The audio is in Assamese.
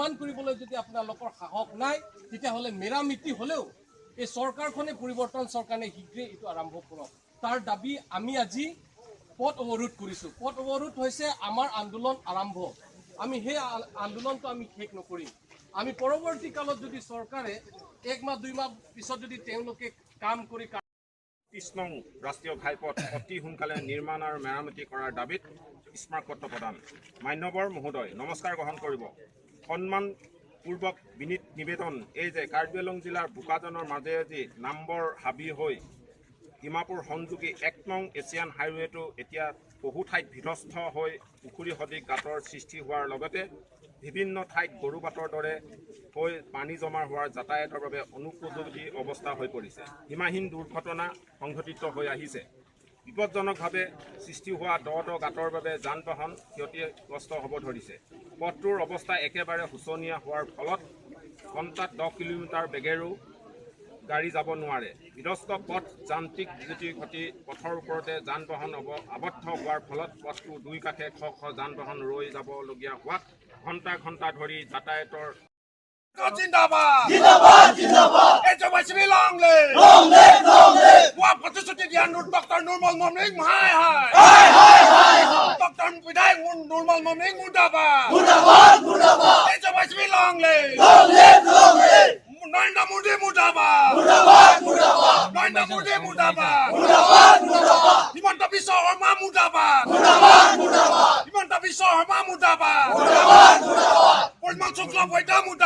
নিৰ্মাণ কৰিবলৈ যদি আপোনালোকৰ সাহস নাই, তেতিয়াহ'লে মেৰামতি হ'লেও এই চৰকাৰখনে, পৰিৱৰ্তন চৰকাৰে শীঘ্ৰেই এইটো আৰম্ভ কৰক। তাৰ দাবী আমি আজি পথ অৱৰোধ কৰিছোঁ। পথ অৱৰোধ হৈছে আমাৰ আন্দোলন আৰম্ভ। আমি সেই আন্দোলনটো আমি শেষ নকৰিম। আমি পৰৱৰ্তী কালত যদি চৰকাৰে এক মাহ 2 মাহ পিছত যদি তেওঁলোকে কাম কৰি 30 নং ৰাষ্ট্ৰীয় ঘাইপথ অতি সোনকালে নিৰ্মাণ আৰু মেৰামতি কৰাৰ দাবীত স্মাৰকপত্ৰ প্ৰদান। মান্যবৰ মহোদয়, নমস্কাৰ গ্ৰহণ কৰিব। সন্মানপূৰ্বক বিনীত নিবেদন এই যে কাৰ্বি আংলং জিলাৰ বোকাজানৰ মাজেদি নামবৰ হাবি হৈ ডিমাপুৰ সংযোগী 1 নং এছিয়ান হাইৱেটো এতিয়া বহু ঠাইত বিধ্বস্ত হৈ পুখুৰী সদৃশ গাঁতৰ সৃষ্টি হোৱাৰ লগতে বিভিন্ন ঠাইত গৰু বাটৰ দৰে হৈ পানী জমা হোৱাৰ যাতায়াতৰ বাবে অনুপযোগী অৱস্থা হৈ পৰিছে। সীমাহীন দুৰ্ঘটনা সংঘটিত হৈ আহিছে। বিপদজনকভাৱে সৃষ্টি হোৱা দ দ গাঁতৰ বাবে যান বাহন ক্ষতিগ্ৰস্ত হ'ব ধৰিছে। পথটোৰ অৱস্থা একেবাৰে শোচনীয় হোৱাৰ ফলত ঘণ্টাত 10 কিলোমিটাৰ বেগেৰেও গাড়ী যাব নোৱাৰে। বিধ্বস্ত পথ যান্ত্ৰিক বিজুতি ঘটি পথৰ ওপৰতে যান বাহন আবদ্ধ হোৱাৰ ফলত পথটোৰ দুই কাষে শ শ যান বাহন ৰৈ যাবলগীয়া হোৱাত ঘণ্টা ঘণ্টা ধৰি যাতায়াতৰ জিন্দাবাদ, জিন্দাবাদ, জিন্দাবাদ। HYCB long live, long live, long live. ভুৱা প্ৰতিশ্ৰুতি দিয়া ডক্টৰ নিৰ্মল মমিং হায় হায়, হায় হায় হায়। ডক্টৰ বিধায়ক নিৰ্মল মমিং মুৰ্দাবাদ, মুৰ্দাবাদ, মুৰ্দাবাদ। HYCB long live, long live, long live. Narendra Modi মুৰ্দাবাদ, মুৰ্দাবাদ, মুৰ্দাবাদ। নৰেন্দ্ৰ মোদী মুৰ্দাবাদ, মুৰ্দাবাদ, মুৰ্দাবাদ। হিমন্ত বিশ্ব শৰ্মা মুৰ্দাবাদ, মুৰ্দাবাদ, মুৰ্দাবাদ। হিমন্ত বিশ্ব শৰ্মা মুৰ্দাবাদ, মুৰ্দাবাদ, মুৰ্দাবাদ। পৰিমল শুক্ল বৈদ্য মুৰ্দাবাদ।